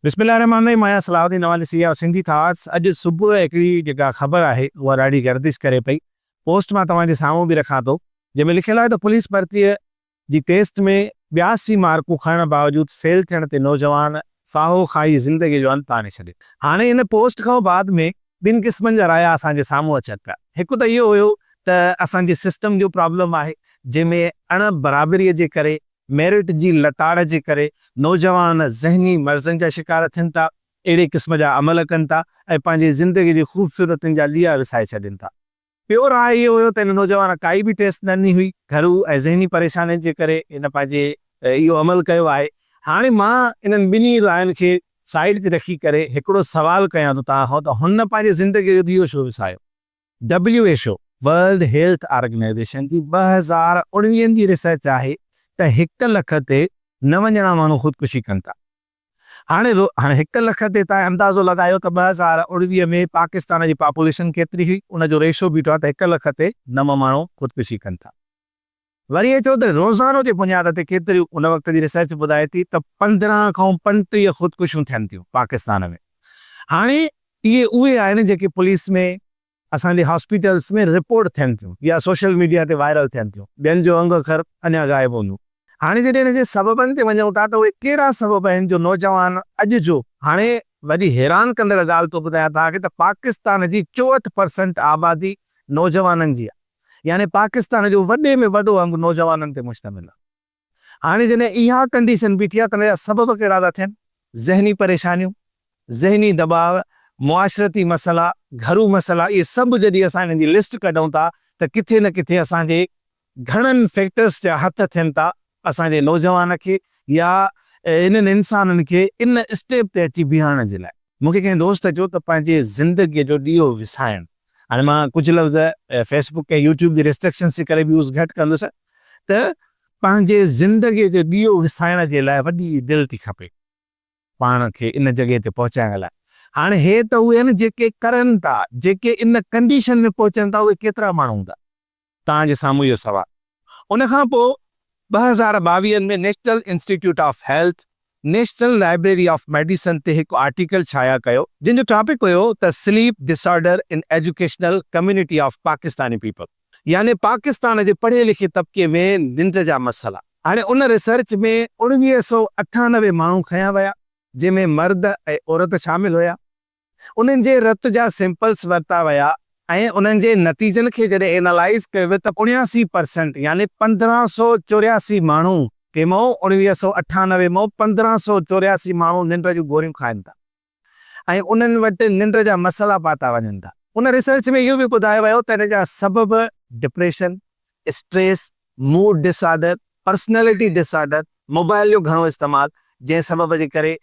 بسم الله الرحمٰن الرحيم آهيان صلاح الدين نوالي سي آء سنڌي ٿاٽس اڄ صبح هڪڙي جيڪا خبر آهي اها ڏاڍي گردش ڪري پئي پوسٽ مان توهان جي سامهون به رکان ٿو جنهن ۾ لکيل آهي ته پوليس ڀرتي جي ٽيسٽ ۾ 82 مارڪون کڻڻ باوجود فيل ٿيڻ تي نوجوان ڦاهو کائي زندگي جو انت آڻي ڇڏيو هاڻي ان پوسٽ کان بعد ۾ ٻن قسمن جا رايا اسان جي سامهون اچن پيا هڪ ته اهو هيو ته اسان جي سسٽم جو پرابلم آهي جنهن ۾ اڻ برابري جي ڪري ميرٽ جي لتاڙ جي ڪري نوجوان ذهني مرضن جا شڪار ٿين ٿا، اهڙي قسم جا عمل ڪن ٿا ۽ پنهنجي زندگي جي خوبصورتين جا ڏيئا وسائي ڇڏين ٿا. ٻيو راء اهو هيو ته هن نوجوان ڪائي به ٽيسٽ نه ڏني هئي، گهرو ۽ ذهني پريشانين جي ڪري هن پنهنجي اهو عمل ڪيو آهي. هاڻي مان انهن ٻنهي راين کي سائيڊ تي رکي ڪري هڪڙو سوال ڪيان ٿو توهان کان ته هن پنهنجي زندگي جو ڏيئو ڇو وسايو؟ W H O, world health organisation, جي 2019 جي ريسرچ آهي ته هڪ لک تي نو ڄڻا ماڻهو خودڪشي ڪن ٿا. هاڻي هاڻي هڪ لک تي توهان اندازو لڳايو ته 2019 ۾ پاڪستان جي پاپوليشن ڪيتري هئي، ان جو ريشو بيٺو آهي ته هڪ لک تي نو ماڻهو خودڪشي ڪن ٿا. وري اچو ته روزانو جي بنياد تي ڪيتريون ان وقت جي ريسرچ ٻڌائي ٿي ته 15 کان 35 خودڪشيون ٿين ٿيون پاڪستان ۾. هاڻي اهي اهي آهن جيڪي پوليس ۾، اسان جي هاسپيٽلس ۾ رپورٽ ٿين ٿيون يا سوشل ميڊيا تي وائرل ٿين ٿيون، ٻين جو انگ اکر اڃا غائب هوندو. هاڻي جڏهن ان جي سببن تي وڃون ٿا ته اهي ڪهڙا سبب آهن جو نوجوان اڄ جو هاڻي وڏي حيران ڪندڙ ڳالهه ٿو ٻڌايان توهان کي ته پاڪستان جي 64 پرسنٽ آبادي نوجوانن جي آهي يعني پاڪستان جو وڏي ۾ وڏو انگ نوجوانن تي مشتمل آهي. هاڻي جڏهن اها ڪنڊيشن بيٺي آهي ته ان جا سبب ڪهڙا ٿا ٿين؟ ذهني پريشانيون، ذهني دٻاء، معاشرتي مسئلا، گهرو مسئلا اهي سڀ جڏهن اسان انهن جي لسٽ ڪڍون ٿا ته ڪٿي نه ڪٿي اسان جي گهڻن فيڪٽرس جا هٿ ٿين ٿا اسان جي نوجوان کي يا انهن انسانن کي ان اسٽيپ تي اچي بيهارڻ جي لاء. مون کي ڪنهن دوست چيو ته پنهنجي زندگيء جو ڏيئو وسائڻ، هاڻي مان ڪجهه لفظ فيس بڪ ۽ يوٽيوب جي ريسٽرڪشنس جي ڪري به يوز گهٽ ڪندس ته پنهنجي زندگيء جو ڏيئو وسائڻ جي لاء وڏي دل ٿي کپي پاڻ کي ان جڳهه تي پهچائڻ لاء. هاڻي هي ته اهي آهن جيڪي ڪرن ٿا، جيڪي ان ڪنڊيشن ۾ پهچن ٿا اهي ڪيترا ماڻهو هوندا؟ توهان جي سامهون اهو سوال. ان کان پوء 2022 ۾ national institute of health, national library of medicine تي هڪ آرٽيڪل شايع ڪيو، جنهن جو ٽاپڪ هيو ته sleep disorder in educational community of Pakistani people يعني پاڪستان جي پڙهي لکي طبقي ۾ ننڊ جا مسئلا. هاڻي ان ريسرچ ۾ 1998 ماڻهو کنيا ويا، جنهن ۾ مرد ۽ عورت شامل هيا. انهن جي رت جا سيمپلز ورتا ويا ۽ انهن جي نتيجن کي جڏهن اينالائيز ڪيو ويو ته 79 پرسنٽ يعني 1584 ماڻهو ڪيمئو 1998 مئو 1584 ماڻهو ننڊ جون گوريون کائن ٿا ۽ انهن وٽ ننڊ جا مسئلا پاتا وڃن ٿا. ان ريسرچ ۾ اهو به ٻڌايو ويو ته ان جا سبب depression, stress, mood disorder, personality disorder, mobile جو گهڻو استعمال جنهن سبب جي ڪري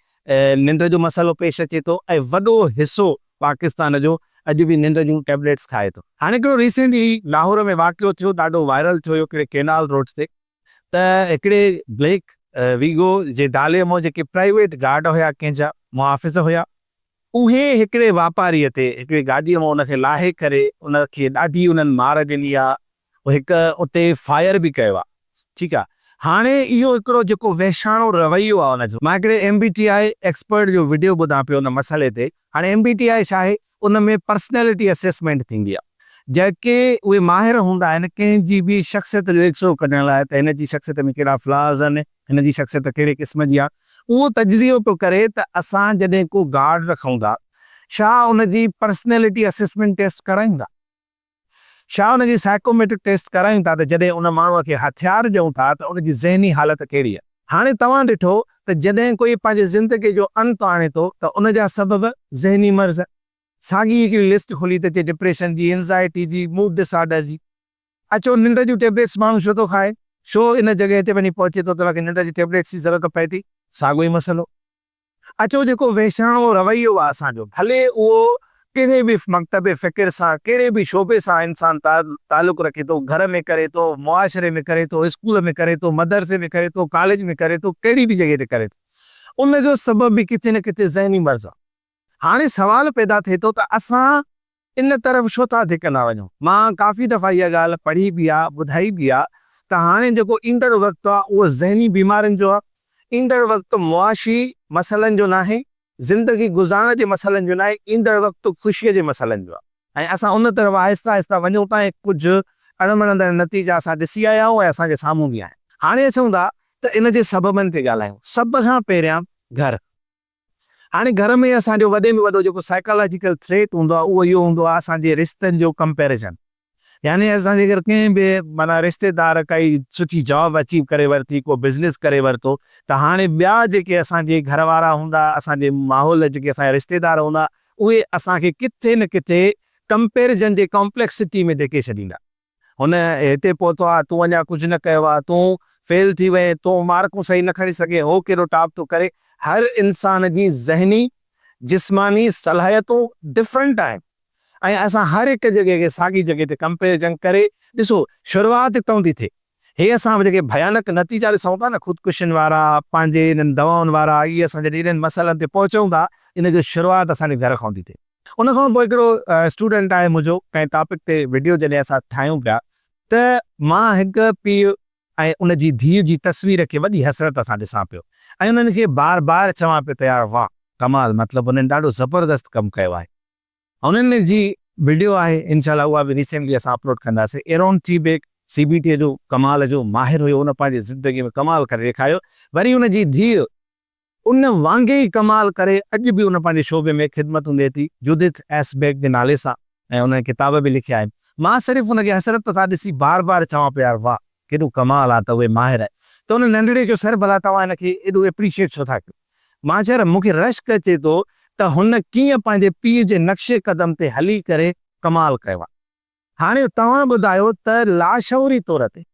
ننڊ جو مسئلو پيش اچي ٿو ۽ وڏو حصو پاڪستان جو اڄ به ننڊ جون ٽيبليٽس کائي ٿو. هاڻي هڪڙو ريسينٽلي لاهور ۾ واقعو ٿيو ڏاڍو وائرل ٿيو هيو هڪڙي ڪينال روڊ تي ته هڪڙي بليڪ ويگو جي ڊالي مان جيڪي پرائيويٽ گارڊ هيا ڪنهن جا محافظ هيا اهي هڪڙي واپاري تي هڪڙي گاڏي مان ان کي لاهي ڪري ان کي ڏاڍي انهن مار ڏني آ هڪ اتي فائر به ڪيو آ ٺيڪ آ هاڻي اهو هڪڙو جيڪو وحشاڻو رويو آ ان جو مان هڪڙي M B T I expert جو وڊيو ٻڌان پيو ان مسئلي تي هاڻي ايم بي ٽي آء ڇا آهي ان ۾ پرسنالٽي اسيسمينٽ ٿيندي آ جيڪي اهي ماهر هوندا آهن ڪنهن جي به شخصيت جو ايڪسرو ڪڍڻ لاء ته هن جي شخصيت ۾ ڪهڙا فلاز آهن هن جي شخصيت ڪهڙي قسم جي آ اهو تجزيو پيو ڪري ته اسان جڏهن ڪو گارڊ رکون ٿا ڇا ان جي پرسنالٽي اسيسمينٽ ٽيسٽ ڪرايون ٿا؟ ڇا ان جي سائيڪوميٽرڪ ٽيسٽ ڪرايون ٿا ته جڏهن ان ماڻهوء کي هٿيار ڏيون ٿا ته ان جي ذهني حالت ڪهڙي آهي؟ هاڻي توهان ڏٺو ته جڏهن ڪوئي پنهنجي زندگي جو انت آڻي ٿو ته ان جا سبب ذهني مرض، ساڳي هڪڙي لسٽ کلي ٿي اچي ڊپريشن جي، انزائٽي جي، موڊ ڊس آرڊر جي. اچو ننڊ جون ٽيبليٽس ماڻهو ڇو ٿو کائي؟ ڇو ان جڳهه تي وڃي پهچي ٿو ته ان کي ننڊ جي ٽيبليٽس جي ضرورت پئي ٿي؟ ساڳيو ئي مسئلو. اچو جيڪو وحشاڻو رويو آ اسان جو ڀلي اهو ڪهڙي به مڪتب فڪر سان ڪهڙي به شعبي سان انسان تعلق رکي ٿو گهر ۾ ڪري ٿو معاشري ۾ ڪري ٿو اسڪول ۾ ڪري ٿو مدرسي ۾ ڪري ٿو ڪاليج ۾ ڪري ٿو ڪهڙي به جڳهه تي ڪري ٿو ان جو سبب به ڪٿي نه ڪٿي ذهني مرض آ. هاڻي سوال پيدا ٿئي ٿو ته اسان ان طرف ڇو ٿا ڌڪندا وڃون؟ مان ڪافي دفعا اها ڳالهه پڙهي به آ، ٻڌائي به آ ته هاڻي جيڪو ايندڙ وقت آ اهو ذهني بيمارين جو آ، ايندڙ وقت معاشي مسئلن جو ناهي. زندگي گذارڻ جي مسئلن جو ناهي، ايندڙ وقت خوشيء جي مسئلن جو آهي ۽ اسان ان طرف آهستي آهستي وڃون ٿا ۽ ڪجهه اڻوڻندڙ نتيجا اسان ڏسي آيا آهيون ۽ اسان جي سامهون به آهن. هاڻي اچون ٿا ته ان جي سببن تي ڳالهايون. سڀ کان پهريان گهر. هاڻي گهر ۾ اسان جو وڏي ۾ وڏو جيڪو سائيڪالاجيڪل ٿريٽ هوندو آهي اهو اهو هوندو آهي اسان جي رشتن جو ڪمپيريزن. يعني اسان جي اگر ڪنهن به معنيٰ رشتيدار ڪائي سٺي جاب اچيو ڪري ورتي، ڪو بزنس ڪري ورتو ته هاڻي ٻيا جيڪي اسان جي گهر وارا هوندا، اسان جي ماحول جيڪي اسان جا رشتيدار هوندا اهي اسان کي ڪٿي نه ڪٿي ڪمپيريزن جي ڪامپليڪسٽي ۾ ڌڪي ڇڏيندا. هن هتي پهتو آ، تون اڃا ڪجهه نه ڪيو آ، تون فيل ٿي وئين، تون مارڪون صحيح نه کڻي سگهين، هو ڪيڏو ٽاپ ٿو ڪري. هر انسان جي ذهني، جسماني صلاحيتون ڊفرنٽ آهن ۽ اسان هر هڪ جڳهه کي ساڳي جڳهه تي ڪمپيريزن ڪري ڏسو شروعات اتان ٿي ٿئي. هي اسان جيڪي ڀيانڪ نتيجا ڏسون ٿا نه خودڪشين وارا، پنهنجي انهن دوائن وارا، اهي اسان جڏهن انهن مسئلن تي پهچون ٿا ان جو شروعات اسان جي گهر کان ٿي ٿئي. ان کان پوء هڪڙو اسٽوڊنٽ آهي منهنجو ڪنهن ٽاپڪ تي وڊيو جڏهن اسان ٺاهيون پيا ته مان هڪ پيء ۽ ان جي ڌيء جي تصوير کي وڏي حسرت سان ڏسان پيو ۽ انهن کي بار بار چوان پيو ته يار واهه ڪمال مطلب انهن ڏاڍو زبردست ڪم ڪيو آهي. انهن جي وڊيو آهي انشاء الله اها به ريسينٽلي اسان اپلوڊ ڪنداسين. Aaron T Beck C B T جو ڪمال جو ماهر هيو ان پنهنجي زندگي ۾ ڪمال ڪري ڏيکاريو وري ان جي ڌيء ان وانگي ئي ڪمال ڪري اڄ به ان پنهنجي شعبي ۾ خدمتون ڏئي ٿي، جودٿ ايس بيڪ جي نالي سان ۽ انهن ڪتاب به لکيا آهن. مان صرف ان کي حسرت سان ڏسي بار بار چوان پيو يار واهه ڪيڏو ڪمال آ ته اهي ماهر آهن. ته ان ننڍڙي چيو سر ڀلا توهان هن کي ايڏو ايپريشيئيٽ ڇو ٿا ڪيو؟ مان چيو يار مون کي رشڪ اچي ٿو ته هن ڪيئن پنهنجي پيء جي نقش قدم تي هلي ڪري ڪمال ڪيو آ. هاڻي توهان ٻڌايو ته لاشعوري طور تي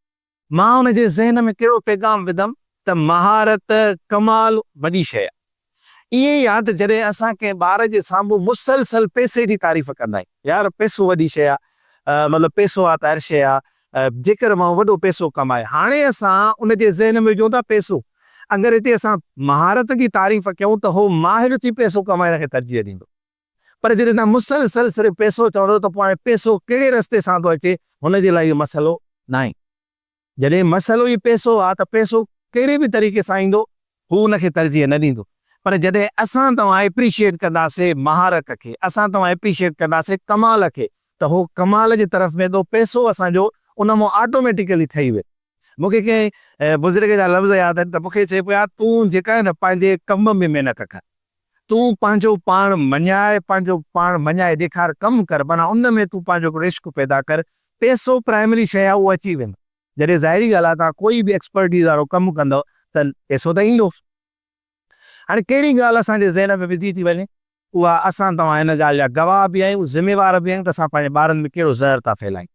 مان ان جي ذهن ۾ ڪهڙو پيغام وڌم ته مهارت، ڪمال وڏي شيء آهي. ائين ئي آهي ته جڏهن اسان ڪنهن ٻار جي سامهون مسلسل پئسي جي تعريف ڪندا آهيون، يار پئسو وڏي شيء آهي، مطلب پئسو آهي ته هر شيء آهي، جيڪر ماڻهو وڏو پئسو ڪمائي. هاڻي اسان ان جي ذهن ۾ وجهون ٿا پئسو. اگر هتي اسان مهارت جي تعريف ڪيون ته هو ماهر ٿي پئسو ڪمائڻ کي ترجيح ڏيندو. پر جڏهن توهان مسلسل صرف پئسو چوندو ته پوء هاڻي پئسو ڪهڙي رستي سان ٿو اچي هن جي لاء اهو مسئلو ناهي. جڏهن مسئلو ئي پئسو آهي ته پئسو ڪهڙي به طريقي سان ايندو هو ان کي ترجيح نه ڏيندو. پر جڏهن اسان توهان ايپريشيئيٽ ڪنداسين مهارت کي، اسان توهان ايپريشيئيٽ ڪنداسين ڪمال کي ته هو ڪمال جي طرف ويندو، پئسو اسان جو ان مان آٽوميٽيڪلي ٺهي ويندو. مون کي ڪنهن بزرگ جا لفظ ياد آهن ته مون کي چئي پيو يار تون جيڪا آهي نه پنهنجي ڪم ۾ محنت ڪر. تون پنهنجو پاڻ مڃاء، پنهنجو پاڻ مڃائي ڏيکار، ڪم ڪر، معنيٰ ان ۾ تون پنهنجو هڪڙو عشق پيدا ڪر، پئسو پرائمري شيء آهي اهو اچي ويندو. جڏهن ظاهري ڳالهه آهي توهان ڪوئي به ايڪسپرٽيز وارو ڪم ڪندؤ ته پئسو ته ايندو. هاڻي ڪهڙي ڳالهه اسان جي ذهن ۾ وڌي ٿي وڃي، اها اسان توهان ان ڳالهه جا گواهه به آهيون، ذميوار به آهيون ته اسان پنهنجي ٻارن ۾ ڪهڙو زهر ٿا ڦهلايون.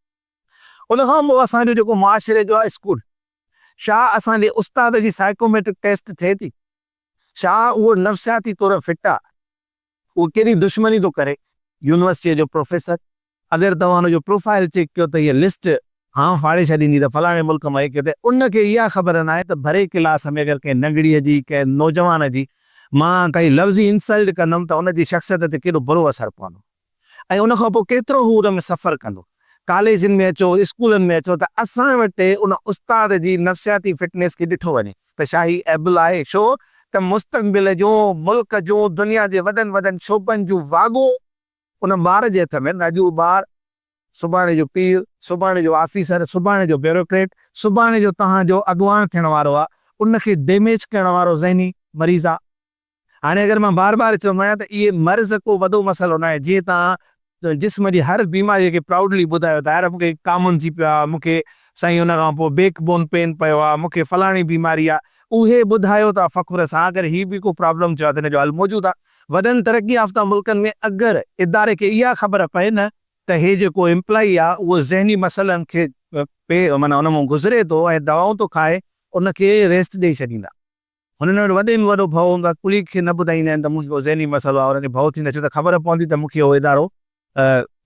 ان کان پوء اسان جو جيڪو معاشري جو آهي اسڪول، ڇا اسان جي استاد جي سائيڪوميٽرڪ ٽيسٽ ٿئي ٿي؟ ڇا اهو نفسياتي طور فٽ آ؟ اهو ڪيڏي دشمني ٿو ڪري؟ يونيورسٽيء جو پروفيسر، اگر توهان ان جو پروفائيل چيڪ ڪيو ته هيء لسٽ هانء ڦاڙي ڇڏيندي ته فلاڻي ملڪ مان هي ڪيو اٿئي. ان کي اها خبر ناهي ته ڀري ڪلاس ۾ اگر ڪنهن ننڍڙيء جي، ڪنهن نوجوان جي مان ڪائي لفظي انسلٽ ڪندم ته ان جي شخصيت تي ڪيڏو برو اثر پوندو. ۽ ان کان پوء ڪيترو هو ان ۾ سفر ڪندو. ڪاليجن ۾ اچو، اسڪولن ۾ اچو ته اسان وٽ ان استاد جي نفسياتي فٽنيس کي ڏٺو وڃي ته ڇا هي ايبل آهي؟ ڇو ته مستقبل جون، ملڪ جون، دنيا جي وڏن وڏن شعبن جون واڳون ان ٻار جي هٿ ۾ آهن. اڄ اهو ٻار سڀاڻي جو پيء، سڀاڻي جو آفيسر، سڀاڻي جو بيوروڪريٽ، سڀاڻي جو توهان جو اڳواڻ ٿيڻ وارو آهي، ان کي ڊيميج ڪرڻ وارو ذهني مريض آهي. هاڻي اگر مان بار بار چوندو آهيان ته اهي مرض ڪو وڏو مسئلو ناهي جيئن توهان جسم جي هر بيماري کي پرائوڊلي ٻڌايو ٿا يار مون کي ڪامن ٿي پيو آهي مون کي سائين ان کان پوء بيڪ بون پين پيو آهي مون کي فلاڻي بيماري آهي اهي ٻڌايو ٿا فخر سان اگر هي به ڪو پرابلم ٿيو آهي ته ان جو حل موجود آهي وڏن ترقي يافته ملڪن ۾ اگر اداري کي اها خبر پئي نه ته هي جيڪو امپلائي آهي اهو ذهني مسئلن کي پي معنيٰ ان مان گذري ٿو ۽ دوائون ٿو کائي ان کي ريسٽ ڏئي ڇڏيندا. هنن وٽ وڏي ۾ وڏو ڀؤ هوندو آهي، ڪليگ کي نه ٻڌائيندا آهن ته مون کي ڪو ذهني مسئلو آهي، انهن کي ڀؤ ٿيندو آهي ڇو ته خبر پوندي ته مون کي اهو ادارو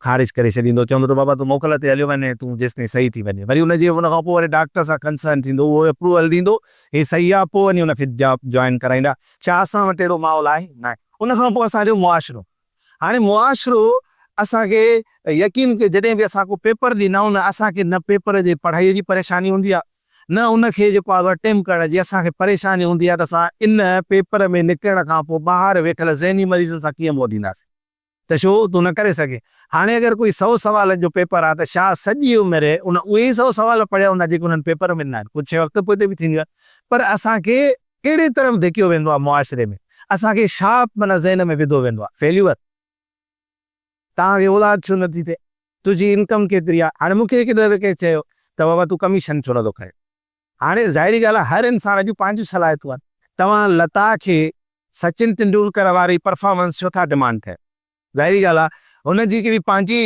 خارج ڪري ڇڏيندو، چوندو ته بابا تون موڪل تي هليو وڃ ۽ تون جيستائين صحيح ٿي وڃين، وري ان جي ان کان پوء وري ڊاڪٽر سان ڪنسرن ٿيندو، اهو اپروول ڏيندو هي صحيح آهي، پوء وڃي ان کي جاب جوائن ڪرائيندا، ڇا اسان وٽ اهڙو ماحول آهي؟ ناهي. ان کان پوء اسان جو معاشرو، هاڻي معاشرو اسان کي يقين ڪيو جڏهن به اسان ڪو پيپر ڏيندا آهيون نه اسان کي نه پيپر جي پڙهائي جي پريشاني هوندي آهي نه ان کي جيڪو آهي اٽيمپٽ ڪرڻ جي اسان کي پريشاني هوندي آهي ته اسان ان پيپر ۾ نڪرڻ کان پوء ٻاهر ويٺل ذهني مريضن سان ڪيئن منهن ڏينداسين ته ڇو تون نه ڪري سگهين. هاڻي اگر ڪوئي سئو سوالن جو پيپر آهي ته ڇا سڄي عمر ان اهي ئي سئو سوال پڙهيا هوندا جيڪي انهن پيپر ۾ ڏنا آهن. ڪجهه شيون اڳتي پوئتي به ٿينديون آهن پر اسان کي ڪهڙي طرف ڌڪيو ويندو آهي معاشري ۾ اسان کي ڇا معنيٰ ذهن ۾ وڌو ويندو آهي فيليور. توهان کي اولاد ڇو نٿي ٿئي؟ تنهنجي انڪم ڪيتري آهي؟ هاڻي مون کي هڪ دفعي ڪنهن چيو ته بابا تون ڪميشن ڇو نٿو کڻين؟ هاڻي ظاهري ڳالهه آهي هر انسان جون پنهنجون صلاحيتون آهن. توهان لتا کي سچن ٽنڊولڪر واري پرفارمنس ڇو ٿا ڊمانڊ ڪيو؟ ظاهري ڳالهه آهي هن جي هڪڙي پنهنجي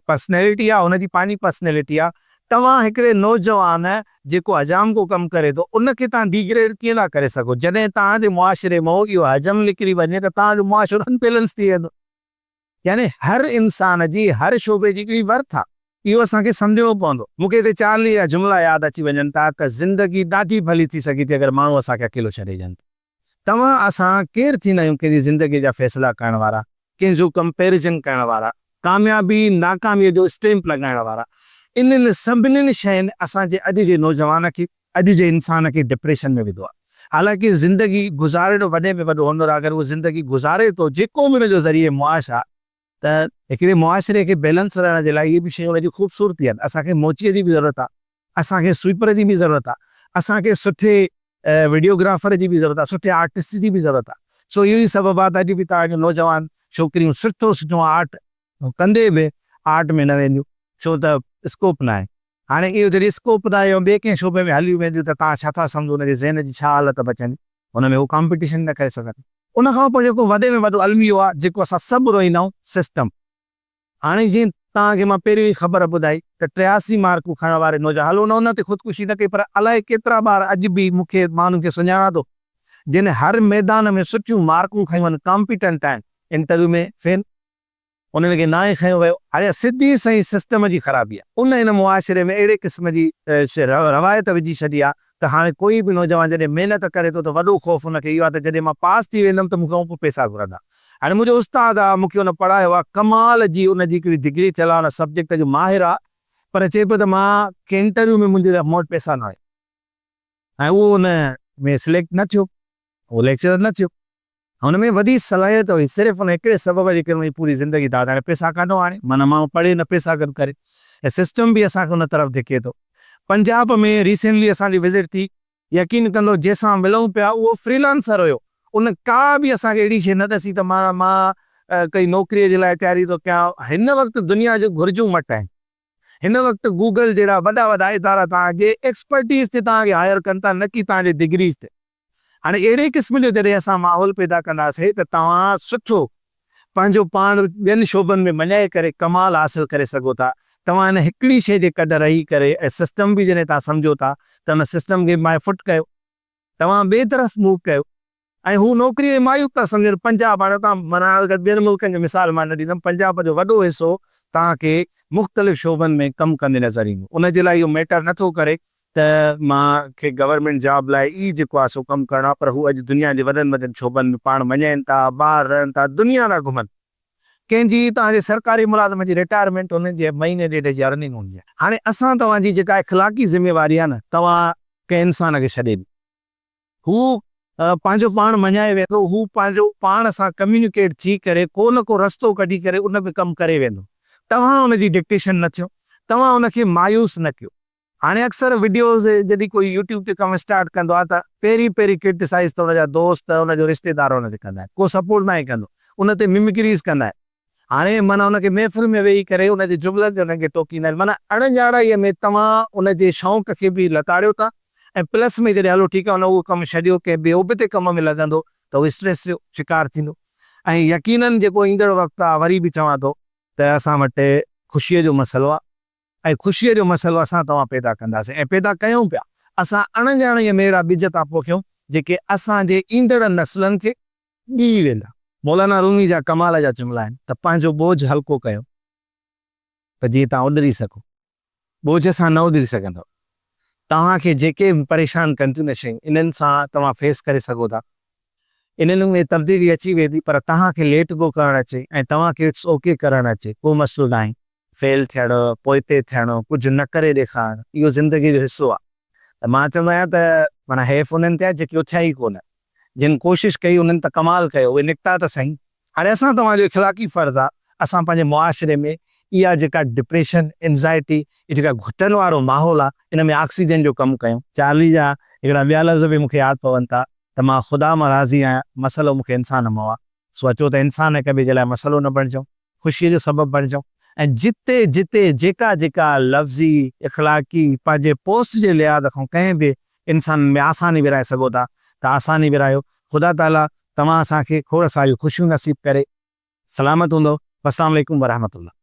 پرسنيلٽي آهي هن جي پنهنجي پرسنيلٽي آهي. توهان هڪڙي نوجوان جيڪو حجام ڪو ڪم ڪري ٿو ان کي توهان ڊيگريڊ ڪيئن ٿا ڪري سگهو؟ جڏهن توهان جي معاشري مان اهو حجم نڪري وڃي ته توهان جو معاشرو انبيلنس ٿي ويندو. يعني هر انسان جي هر شعبي جي هڪڙي ورٿ آ. اهو اسان کي سمجهڻو پوندو. مون کي هتي چارلي جا جملا ياد اچي وڃن ٿا ته زندگي ڏاڍي ڀلي ٿي سگهي ٿي اگر ماڻهو اسان کي اڪيلو ڇڏي ڏين ته. توهان اسان ڪير ٿيندا آهيون ڪنهن جي زندگي جا فيصلا ڪرڻ وارا، ڪنهن جو ڪمپيريزن ڪرڻ وارا، ڪاميابي ناڪاميء جو اسٽيمپ لڳائڻ وارا. انهن سڀنين شين اسان جي اڄ جي نوجوان کي، اڄ جي انسان کي ڊپريشن ۾ وڌو آهي. حالانڪه زندگي گذارڻ وڏي ۾ وڏو هنر آهي، اگر هو زندگي گذاري ٿو جيڪو به ان جو ذريعي معاش آهي ته هڪڙي معاشري کي بيلنس رهڻ جي لاء اهي به شيون ان جي خوبصورتي آهن. اسان کي موچيء جي به ضرورت آهي، اسان کي سوئيپر جي به ضرورت آهي، اسان کي سٺي وڊيوگرافر جي به ضرورت آهي، سٺي آرٽسٽ جي به ضرورت آهي. سو اهو ئي سبب آهي ته اڄ به توهان جون نوجوان ڇوڪريون سٺو سٺو آرٽ ڪندي به آرٽ ۾ نه وينديون ڇو ته اسڪوپ ناهي. هاڻي اهو جڏهن اسڪوپ ناهي ۽ ٻئي ڪنهن شعبي ۾ هليون وينديون ته توهان ڇا ٿا سمجهو ان جي ذهن جي ڇا حالت بچندي؟ ان ۾ هو ڪامپيٽيشن نه ڪري سگهندي. ان کان پوء جيڪو وڏي ۾ وڏو الميو آهي جيڪو اسان سڀ روئيندا آهيون سسٽم. هاڻي جيئن توهان کي مان پهريون ئي خبر ٻڌائي ته 83 مارڪون کڻڻ واري نوجوان هلو ان ان تي خودڪشي نه ڪئي پر الائي ڪيترا ٻار اڄ به مون کي مان انهن کي سڃاڻان ٿو جن هر ميدان ۾ سٺيون مارڪون کنيون آهن ڪامپيٽنٽ آهن انٽرويو ۾ فيل. انهن کي ناهي کنيو ويو. هاڻي اها سڌي سنئين سسٽم جي خرابي آهي. ان هن معاشري ۾ اهڙي قسم جي روايت وجهي ڇڏي آهي ته هاڻي ڪوئي به نوجوان جڏهن محنت ڪري ٿو ته وڏو خوف ان کي اهو آهي ته جڏهن مان پاس ٿي ويندم ته مون کان پوء پئسا گهرندا. هاڻي منهنجو استاد آهي، مون کي ان پڙهايو آهي، ڪمال جي ان جي هڪڙي ڊگري ٿيل آهي، ان سبجيڪٽ جو ماهر آهي پر چئي پيو ته مان کي انٽرويو ۾ منهنجي مون وٽ پئسا نه هيا ۽ اهو ان ۾ سليڪٽ نه ٿيو، اهو ليڪچرر نه ٿيو. هن ۾ وڏي صلاحيت هئي، صرف ان هڪڙي سبب جي ڪري هن جي پوري زندگي داد هاڻي پئسا ڪانه هاڻي معنيٰ ماڻهو پڙهي نه پئسا گڏ ڪري ۽ سسٽم به اسان کي ان طرف ڌڪي ٿو. پنجاب ۾ ريسينٽلي اسان جي وزٽ ٿي، يقين ڪندو جنهن سان ملون پيا اهو فري لانسر هيو، ان ڪا به اسان کي اهڙي شيء نه ڏسي ته معنيٰ مان ڪئي نوڪري جي لاء تياري ٿو ڪيان، هن وقت دنيا جون گهرجون مٽ آهن، هن وقت گوگل جهڙا وڏا وڏا ادارا توهان کي ايڪسپرٽيز تي توهان کي هائر ڪن ٿا نه ڪي توهان جي ڊگريز تي. هاڻي اهڙي قسم جو جڏهن اسان ماحول پيدا ڪنداسين ته توهان سٺو پنهنجو پاڻ ٻين شعبن ۾ مڃائي ڪري ڪمال حاصل ڪري سگهو ٿا. توهان ان هڪڙي شيء جي ڪڍ رهي ڪري ۽ سسٽم به جڏهن توهان سمجهو ٿا ته ان سسٽم کي ماء فٽ ڪيو. توهان ٻئي طرف موو ڪيو ۽ هو نوڪري ۽ مايوس ٿا سمجهن. پنجاب هاڻي توهان معنيٰ اگر ٻين ملڪن جو مثال مان نه ڏيندم پنجاب جو وڏو حصو توهان کي مختلف شعبن ۾ ڪم ڪندي نظر ايندو. ان جي لاء اهو ميٽر نه ٿو ڪري ته مان کي گورنمينٽ جاب لاء ئي جيڪو آهي سو ڪم ڪرڻو آهي پر هو اڄ دنيا جي وڏن وڏن شعبن ۾ پاڻ مڃائين ٿا، ٻاهر رهن ٿا، دنيا ٿا گهمن. ڪنهن جي توهان جي سرڪاري ملازم جي رٽائرمينٽ انهن جي مهيني ڏيڍ جي ارننگ هوندي آهي. هاڻي اسان توهان جي جيڪا اخلاقي ذميواري آهي نه توهان ڪنهن انسان کي ڇڏي ڏيو. هو پنهنجو پاڻ مڃائي ويندو، هو پنهنجو پاڻ سان ڪميونيڪيٽ ٿي ڪري ڪو نه ڪو رستو ڪڍي ڪري ان ۾ ڪم ڪري ويندو. توهان ان جي ڊڪٽيشن نه ٿيو، توهان ان کي مايوس نه ڪيو. هاڻي اڪثر وڊيوز جڏهن ڪوئي يوٽيوب تي ڪم اسٽارٽ ڪندو آهي ته پهرين پهرين ڪرٽيسائز ته ان جا دوست ان جو رشتيدار ان تي ڪندا آهن ڪو سپورٽ ناهي ڪندو ان تي ممڪريز ڪندا آهن هاڻي معنيٰ ان کي محفل ۾ ويهي ڪري ان جي جملن تي انهن کي ٽوڪيندا آهن معنيٰ اڻ ڄاڻائي ۾ توهان ان جي شوق کي به لتاڙيو ٿا ۽ پلس ۾ جڏهن هلو ٺيڪ آهي ان اهو ڪم ڇڏيو ڪنهن ٻئي ابتي ڪم ۾ لڳندو ته هو اسٽريس جو شڪار ٿيندو ۽ يقينن جيڪو ايندڙ وقت آهي وري به چوان ٿو ته اسان وٽ خوشيء جو مسئلو آهي. ۽ خوشيء جو مسئلو اسان توهان پيدا ڪنداسين ۽ پيدا ڪيون پيا. اسان اڻ ڄاڻائيء ۾ اهڙا ٻج ٿا پوکيون، جيڪي اسان جي ايندڙ نسلن کي ڳهي ويندا. مولانا رومي جا ڪمال جا جملا آهن ته پنهنجو ٻوجهه هلڪو ڪيو ته جيئن توهان اڏري سگهو. ٻوجهه سان نه اڏري سگهندؤ. توهان کي جيڪي به پريشان ڪن ٿيون نه شيون، انهن سان توهان فيس ڪري سگهو ٿا. انهن ۾ تبديلي اچي ويندي پر توهان کي ليٽ گو ڪرڻ اچي ۽ توهان کي it's okay ڪرڻ اچي، ڪو مسئلو ناهي. فيل ٿيڻ، پوئتي ٿيڻ، ڪجهه نه ڪري ڏيکارڻ، اهو زندگيء جو حصو آهي. ته مان چوندو آهيان ته معنيٰ حيف انهن تي آهي جيڪي اٿيا ئي ڪونه. جن ڪوشش ڪئي انهن ته ڪمال ڪيو، اهي نڪتا ته سهي. هاڻي اسان توهان جو اخلاقي فرض آهي اسان پنهنجي معاشري ۾ اها جيڪا ڊپريشن، انزائٽي، اهي جيڪا گهٽن وارو ماحول آهي ان ۾ آڪسيجن جو ڪم ڪيون. چارلي جا هڪڙا ٻيا لفظ به مون کي ياد پون ٿا ته مان خدا مان راضي آهيان، مسئلو مون کي انسان مان آهي. سو اچو ته انسان هڪ ٻئي جي لاء مسئلو نه بڻجون، خوشيء جو سبب بڻجون ۽ جتي جتي جيڪا جيڪا لفظي، اخلاقي، پنهنجي پوسٽ جي لحاظ کان ڪنهن به انسانن ۾ آساني ورهائي سگهو ٿا ته آساني ورهايو. خدا تعاليٰ توهان اسان کي کوڙ ساريون خوشيون نصيب ڪري. سلامت هوندؤ. والسلام عليڪم ورحمة الله.